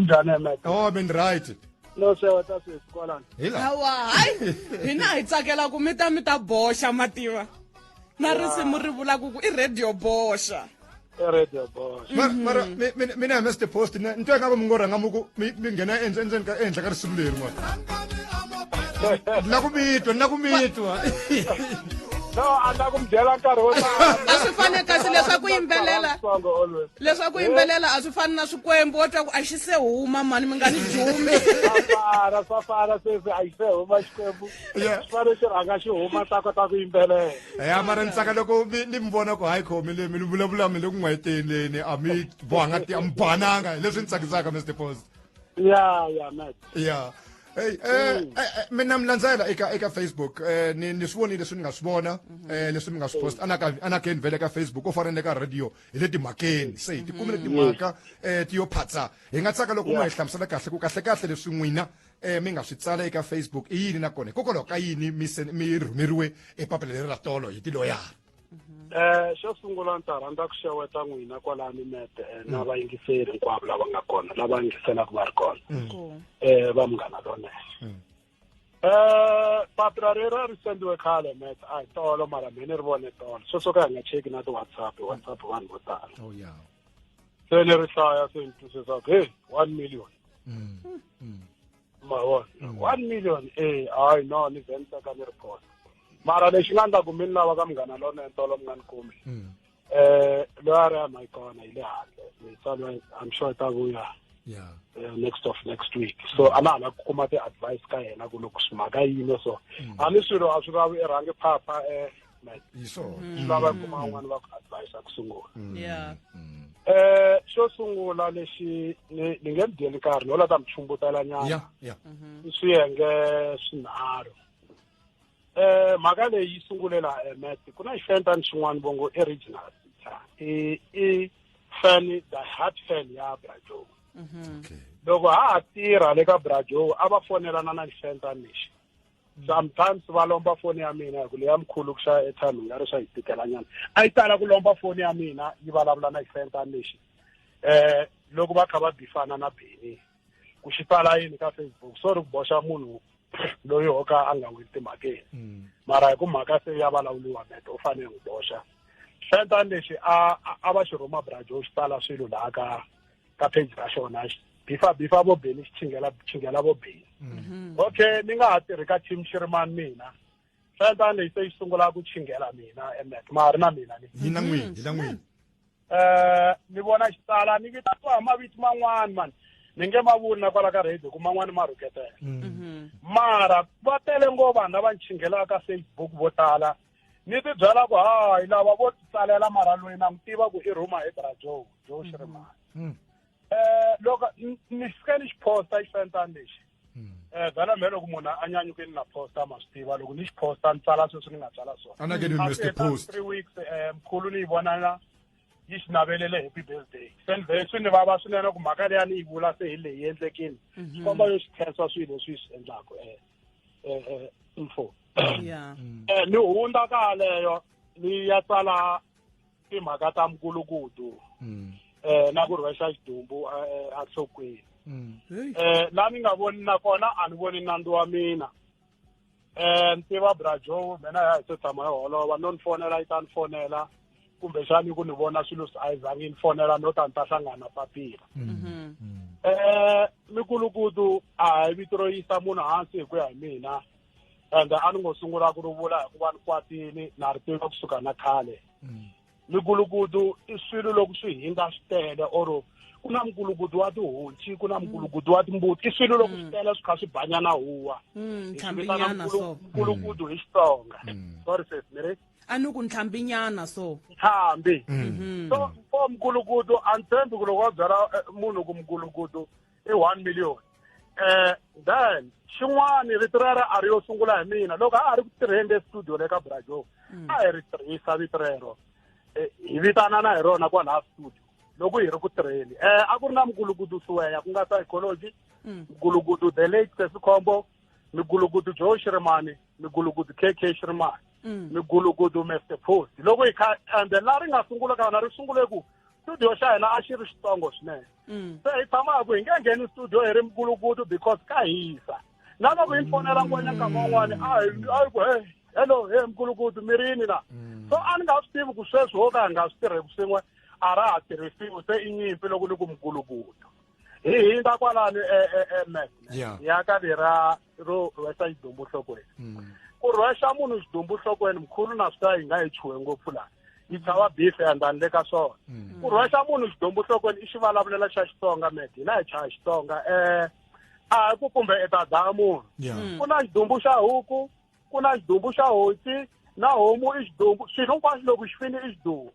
Minjhani Ahmed? Oh, min right. No xeweta sweswi kwalano. Hi laha. Hawa, hayi hina hi tsakela ku mi ta mi ta boxa mativa na risimu ri vulaka ku i radio boxa. I radio boxa. Mara mara mina Mr Post ni twa ingaku mi ngo rhanga mi ku mi nghena endzeni ka ehenhla ka risimu leri n'wana. Na ku mi twa, na ku mi twa. No, a na ku mi byela nkarhi wo tala. A swi fani kasi leswaku yimbelela. Leswaku yimbelela a swi fani na swikwembu wo twa ku a xi se huma mani mi nga ni jumi. Swa fana, swa fana sweswi a xi se huma xikwembu. Swi fanele xi rhanga xi huma ta kota ku yimbelela. Ya mara ni tsaka loko ni mi vona ku hayi khomi le mi vulavula mi le ku n'wayiteni leni a mi bohanga a mi bohananga leswi ni tsakisaka Mr Post. Ya ya Matt. Ya. Hey, mina mi landzela eka Facebook ni swi vonile leswi ni nga swi vona leswi mi nga swi post anaka anakeni vhele ka Facebook o fana le ka radio hi le timhakeni se hi ti kumile timhaka ti yo phatsa hi nga tsaka loko u nga hi hlamusela kahle ku kahle kahle leswi n'wina mi nga swi tsala eka Facebook i yini nakona hikokwalaho ka yini mi mi rhumeriwe epapila leri ra tolo hi tiloyara. Xo sungula ni ta rhandza ku xeweta n'wina kwalani mete na vayingiseri hinkwavo lava nga kona lava yingiselaka va ri kona va Munghana Lonene. Papila rero a ri sendiwe khale mete a hi tolo mara me ni ri vone tolo sweswo ka hi nga cheki na ti-WhatsApp WhatsApp vanhu vo tala. Oh yeah. Se ni ri hlaya se ni twisisa ku hey 1 million. Ma vona 1 million hayi no ni ze ni teka ni ri post mara lexi nga ndla ku mi ni lava ka Munghana Lonene tolo mi nga ni kumi loyi a ri a yi kona yi le handle ni tsalo I'm sure ta vuya next of next week so a na ha la ku kuma ti-advice ka yena ku loko mhaka yini so a ni swilo a swi lavi i rhangi phapha swi lava kuma van'wani va ku advice ku sungula. Xo sungula lexi ni ni nge mi dyeli nkarhi no la ta mi chumbutela nyana i swiyenge swinharhu. Mhaka leyi yi sungulela Matt ku na xifentani xin'wana vongo i regional i fan the hard fan ya Brajo. Loko ha ha tirha le ka Brajo a va fonelana na xifentani lexi. Sometimes va lomba foni ya mina hi ku leya mkhulu ku xava airtime nga ri swa yi tikela nyana. A yi tala ku lomba foni ya mina yi vulavula na xifentani lexi. Loko va kha va bifana na Benny ku xi tsala yini ka Facebook sorry ku boxa munhu loyi ho ka a nga weli timhakeni. Mara hi ku mhaka se ya vulavuriwa mete u fanele n'wi boxa. Xifentani lexi a va xi rhuma Brajo xi tsala swilo laha ka page ra xona bifa bifa vo Benny xi chingela chingela vo Benny. Okay ni nga ha tirhi ka team Shirimani mina. Xifentani lexi se xi sungula ku chingela mina emet ma ri na mina ni. Hi na n'wini, hi na n'wini. Ni vona xi tsala ni vitaniwa hi mavito man'wani mani ni nge ma vuli na kwala ka radio ku man'wani ma rhuketela. Mara va tele ngopfu vanhu lava ni chinghelaka ka Facebook vo tala ni ti byela ku hayi lava vo ti tsalela mara loyi na n'wi tiva ku i rhuma hi Bra Joe Joe Shirimani. Loko ni fike ni xi posta xifentani lexi. Vhela mhe loko munhu a nyanyukile na posta ma swi tiva loko ni xi posta ni tsala sweswi ni nga tsala swona. Anakeni Mr Post. 3 weeks mkhulu ni yi vona yi xi navelele happy birthday. Se ni vhe swi ni vava swinene ku mhaka leyi a ni yi vula se hi leyi endlekile. Swi komba yo xi khensa swilo leswi swi endlaka mfo. Ni hundza ka leyo ni ya tsala timhaka ta mukulukudu na ku rhwexa xidumbu enhlokweni. La ni nga voni nakona a ni voni nandzu wa mina. Ni tiva Bra Joe mina ya hi se tshama hi holova no ni fonela yi ta ni fonela kumbexani ku ni vona swilo swi a yi zangi ni fonela no ta ni ta hlangana papila. Mikulukudu a hi vito ro yisa munhu hansi hi ku ya hi mina and a ni ngo sungula ku ri vula hikuva ni kwatile na ri tiva kusuka na khale. Mikulukudu i swilo loko swi hindza swi tele or ku na mukulukudu wa tihonci ku na mukulukudu wa timbuti i swilo loko swi tele swi kha swi banyana huwa. Ntlhambinyana so. Mukulukudu hi Xitsonga. Sorry sis, ni ri? A ni ku ntlhambinyana so. Ntlhambi. So for mukulukudu a ni tshembi ku loko wa byela munhu ku mukulukudu i 1 million. Then xin'wani rito rero a ri yo sungula hi mina loko a ha ri ku tirheni le studio le ka Bra Joe a hi ri tirhisa vito rero hi vitanana hi rona kwalaha studio loko hi ri ku tirheni. A ku ri na mukulukudu Suweya ku nga psychology, mukulukudu the late Sesi Khombo, mukulukudu Joe Shirimani, mukulukudu KK Shirimani, mukulukudu Mr Post. Loko hi kha and la ri nga sungula ka yona ri sungule ku Studio xa hina a xi ri xitsongo swinene. Se hi tshama ku hi nge ngheni studio hi ri migulukudu because ka hisa. Na loko hi fonela ngwenya nkama wun'wani a hi a hi ku hey hello hey migulukudu mi rini na. So a ni nga swi tivi ku sweswi ho ka hi nga swi tirheki swin'we a ra ha tirhisiwi se i nyimpi loko ni ku migulukudu. Hi hindza kwalani e ya ka lera ro rhwesa xidumbu nhlokweni. Ku rhwexa munhu xidumbu nhlokweni mkhulu na swi yi nga yi chuhe ngopfu laha. Yi chava beef and ni le ka swona. Ku rhwexa munhu xidumbu nhlokweni i xivulavulela xa Xitsonga met hina hi chaya Xitsonga a hi ku kumbe i ta dlaya munhu. Ku na xidumbu xa huku, ku na xidumbu xa hosi, na homu i xidumbu, swilo hinkwaswo loko xi fini i xidumbu.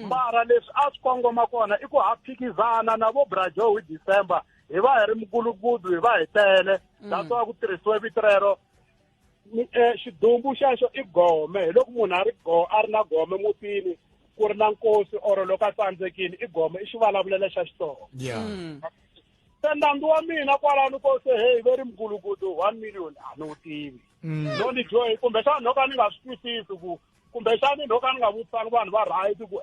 Mara leswi a swi kongoma kona i ku ha phikizana na vo Bra Joe hi December hi va hi ri mugulugudu hi va hi tele. That's why ku tirhisiwe vito rero. Xidumbu xexo i gome, hi loko munhu a ri go a ri na gome mutini ku ri na nkosi or loko a tsandzekile i gome, i xivulavulelo xa Xitsonga. Se nandzu wa mina kwalano ko se hey ve ri mugulugudu 1 million a ni wu tivi. No ni dyohi kumbexana no ka ni nga swi twisisi ku kumbexani no ka ni nga vutisanga vanhu va right ku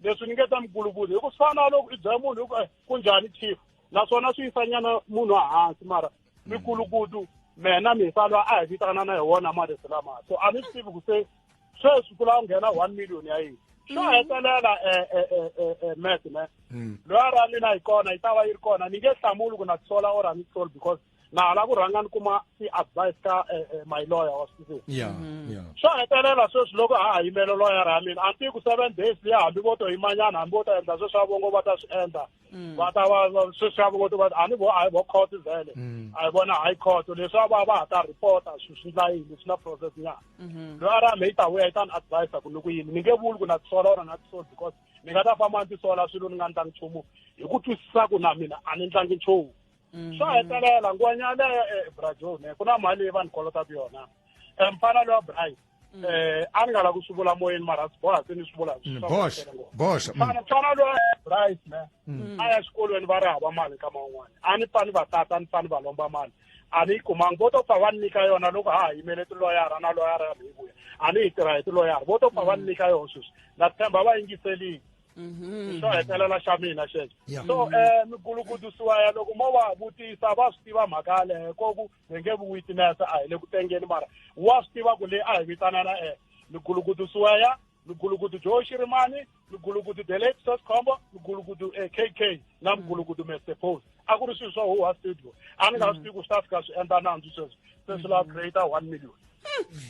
leswi ni nge ta mugulugudu hi ku swi fana na loko i byela munhu hi ku ku njhani chief, naswona swi yisa nyana munhu ehansi mara migulugudu mena mihisa loyi a hi vitanana hi wona marito lama. So a ni swi tivi ku se sweswi ku lava ku nghena 1 million ya yini. Xo hetelela Matt ne loyi ra mina yi kona yi ta va yi ri kona, ni nge hlamuli ku na tisola or a ni tisoli because na hala ku rhanga ni kuma ti-advice ka my lawyer wa swi tivisa. Xo hetelela sweswi loko ha ha yimele lawyer ya mina a ni tivi ku 7 days liya hambi vo to yimanyana hambi vo ta endla sweswi a vongo va ta swi endla. Va ta va sweswi a vongo va a ni vo a hi vo court vhele. A hi vona high court leswi a va va ha ta reporta swi swi ndla yini swi na process nyana. Loyi ra me yi ta vuya yi ta ni advise ku ni ku yini, ni nge vuli ku na tisola or na tisola because ni nga ta famba ni tisola swilo ni nga ndlangi nchumu hi ku twisisa ku na mina a ni ndlangi nchumu. Swo hetelela ngwenya yaleyo Bra Joe ne ku na mali leyi va ni kolotaka yona. Mfana lowa Brian a ni nga lavi ku swi vula moyeni mara swi boha se ni swi vula. Boxa, boxa. Mfana lowa Brian ne a ya xikolweni va ri hava mali nkama wun'wani. A ni pfa ni va tata ni pfa ni va lomba mali. A ni yi kumangi, vo to pfa va ni nyika yona loko ha ha yimele tiloyara na loyara ya mi vuya. A ni yi tirha hi tiloyara, vo to pfa va ni nyika yona sweswi. Na tshemba va yingiselile. Xo hetelela xa mina xexo. So migulukudu siwaya loko mo va vutisa va swi tiva mhaka yaleyo ko ku hi nge vi witness a hi le ku tengeni mara wa swi tiva ku leyi a hi vitanana migulukudu siwaya, migulukudu Joe Shirimani, migulukudu the late Sos Khombo, migulukudu KK na migulukudu Mr Post. A ku ri swilo swa huwa studio. A ni nga swi tivi ku swi ta fika swi endla nandzu sweswi. Se swi lava create 1 million.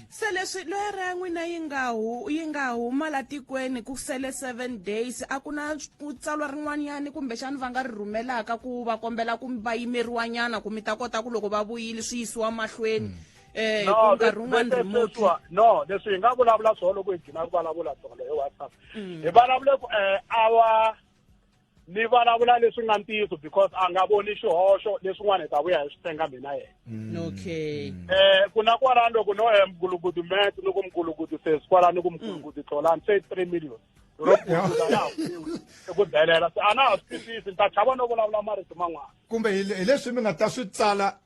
Se leswi loyara ya n'wina yi nga hu yi nga huma la tikweni ku sele 7 days a ku na ku tsalwa rin'wanyani kumbexani va nga ri rhumelaka ku va kombela ku va yimeriwanyana ku mi ta kota ku loko va vuyile swi yisiwa mahlweni. No, ku nkarhi wun'wani remotely. No, leswi hi nga vulavula swona loko hi gcina ku vulavula tolo hi WhatsApp. Hi vulavule ku a ni vulavula leswi nga ntiyiso because a nga voni xihoxo leswin'wana hi ta vuya hi swi tenga mina yena. Ku na kwalano loko no mgulukudu Matt ni ku mgulukudu sesi kwalano ku mgulukudu Tlolani se 3 million. Ro mgulukudu a ha pfiwi i ku delela se a na ha swi twisisi ni ta chava no vulavula marito man'wana. Kumbe hi leswi mi nga ta swi tsala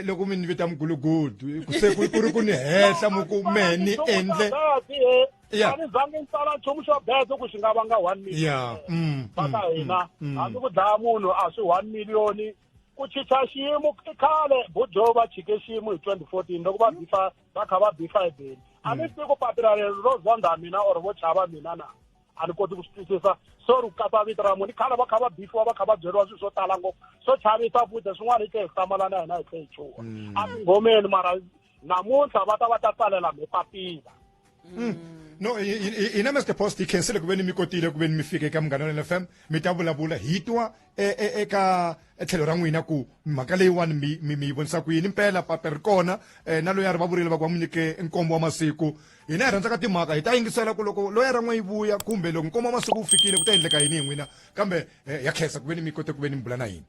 loko mi ni vita mgulukudu ku se ku ri ku ni hehla mu ku me ni endle. A ni zangi ni tsala nchumu xo bezo ku xi nga vanga 1 million. Va ka hina hambi ku dlaya munhu a swi 1 million. Ku chicha xiyimo i khale Bojo va chike xiyimo hi 2014 loko va bifa va kha va bifa hi Beni. A ni tivi ku papila leri ro zonda mina or vo chava mina na. A ni koti ku swi twisisa. Sorry ku katsa vito ra munhu. I khale va kha va bifiwa va kha va byeriwa swilo swo tala ngopfu. Swo chavisa futhi swin'wana hi tlhe hi hlamala na hina hi tlhe hi chuha. A tinghomeni mara namuntlha va ta va ta tsalela mi papila. No, hina Mr Post hi khensile ku ve ni mi kotile ku ve ni mi fika eka Munghana Lonene FM mi ta vulavula hi twa eka tlhelo ra n'wina ku mhaka leyiwani mi mi mi yi vonisa ku yini mpela papa ri kona na loyi a ri va vurile va ku va n'wi nyike nkombo wa masiku. Hina hi rhandzaka timhaka hi ta yingisela ku loko loyi ra n'we yi vuya kumbe loko nkombo wa masiku wu fikile ku ta endleka yini hi n'wina, kambe ya khensa ku ve ni mi kote ku ve ni mi bula na hina.